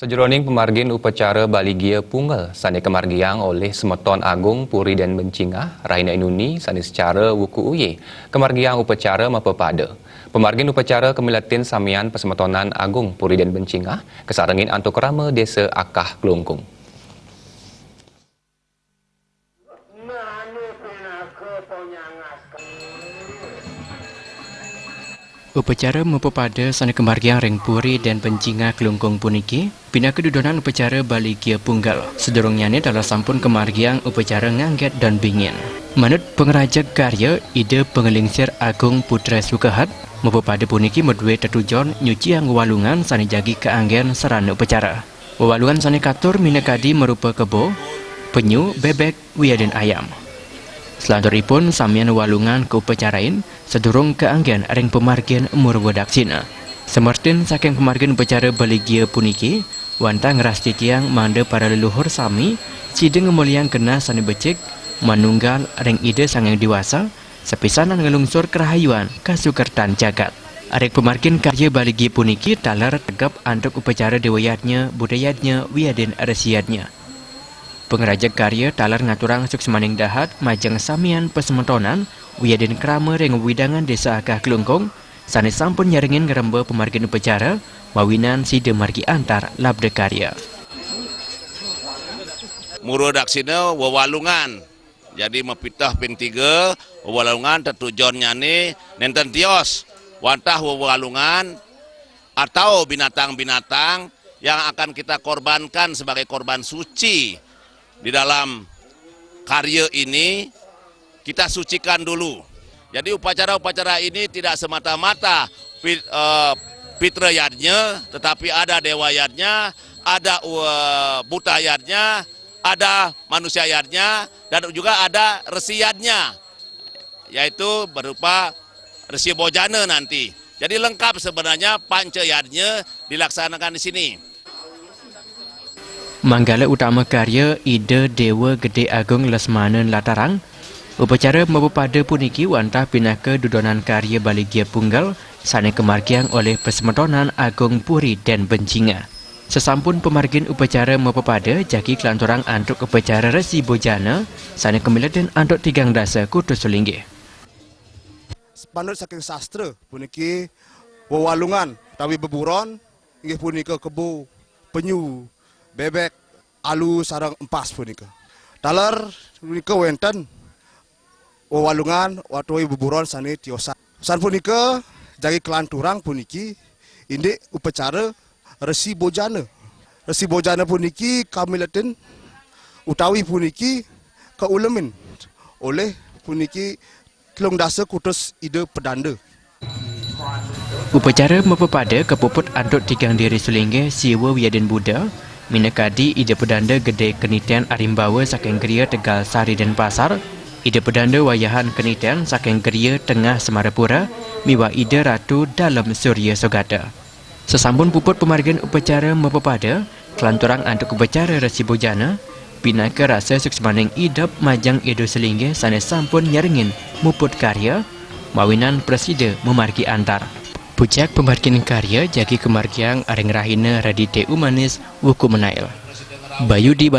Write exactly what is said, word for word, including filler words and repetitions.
Sajeroning pamargin upacara Baligia Punggel sane kamargiang olih semeton agung Puri Den Bencingah, rahina inuni sane secara wuku uye kamargiang upacara mapapada. Pamargin upacara kamiletin samian pasemetonan agung Puri Den Bencingah, kasarengin antuk rama Desa Akah Klungkung. Upacara mapapada sane kamargiang ring Puri Den Bencingah Klungkung puniki pinaka dudonan upacara Baligia Punggel. Sadurungnyane taler sampun kamargiang upacara ngangget don bingin. Manut pangrajeg karya Ida Pangelingsir Agung Putra Sukahat, mapapada puniki madue tetujon nyuciang walungan sane jagi kaanggen sarana upacara. Wewalungan sane katur minakadi marupa kebo, penyu, bebek, wiadin ayam. Salanturipun samian wewalungan kaupacarain sadurung kaanggen ring pamargin murwa daksina. Samertin saking pamargin upacara Baligia puniki wantah ngrastitiang mangda para leluhur sami sida ngamolihang genah sane becik manunggal ring Ida Sang Hyang Dewasa, sapisanan nglungsur karahayuan kasukertan jagat. Ring pamargin karya Baligia puniki taler tegep antuk upacara Dewa Yadnya, Buddha Yadnya, wiadin Resi Yadnya. Pangrajeg karya taler ngaturang suksmaning dahat majeng samian pasemetonan wiadin krama ring wewidangan Desa Akah Klungkung, sane sampun nyarengin ngremba pamargin upacara, mawinan sida margi antar labda karya. Murwa daksina wewalungan. Jadi mapiteh ping tiga, wewalungan tetujonnyane nenten tios, wantah wewalungan atau binatang-binatang yang akan kita korbankan sebagai korban suci di dalam karya ini, kita sucikan dulu. Jadi upacara-upacara ini tidak semata-mata pit-, eh, pitra yadnya, tetapi ada dewa yadnya, ada, eh, buta yadnya, ada manusia yadnya, dan juga ada resi yadnya, yaitu berupa Resi Bojana nanti. Jadi lengkap sebenarnya panca yadnya dilaksanakan di sini. Manggala utama karya Ida Dewa Gede Agung Lesmana nlatarang, upacara mapapada puniki wantah pinaka dudonan karya Baligia Punggel sane kamargiang olih Pasemetonan Agung Puri Den Bencingah. Sasampun pamargin upacara mapapada jagi kalanturang antuk upacara Resi Bojana sane kamiletin antuk tigang dasa kutus sulinggih. Manut saking sastra puniki wewalungan utawi beburon inggih punika kebo, penyu, bebek, alu sareng empas punika. Taler punika wenten wewalungan utawi beburon sane tiosan. San punika jagi kalanturang puniki indik upacara Resi Bojana. Resi Bojana puniki kamiletin utawi puniki kaulemin olih puniki telung dasa kutus Ida Pedanda. Upacara mapapada kapuput antuk tigang diri sulinggih Siwa wiadin Buddha, minakadi Ida Pedanda Gede Keniten Arimbawa saking griya Tegal Sari Denpasar, Ida Pedanda Wayahan Keniten saking griya Tengah Semarapura, miwah Ida Ratu Dalem Surya Sogata. Sasampun puput pamargin upacara mapapada, kalanturang antuk upacara Resi Bojana, pinaka rasa suksmaning idep majeng Ida Sulinggih sane sampun nyarengin muput karya, mawinan prasida mamargi antar. Pucak pamargin karya jagi kamargiang ring rahina Radite Umanis, wuku Menail. Bayu di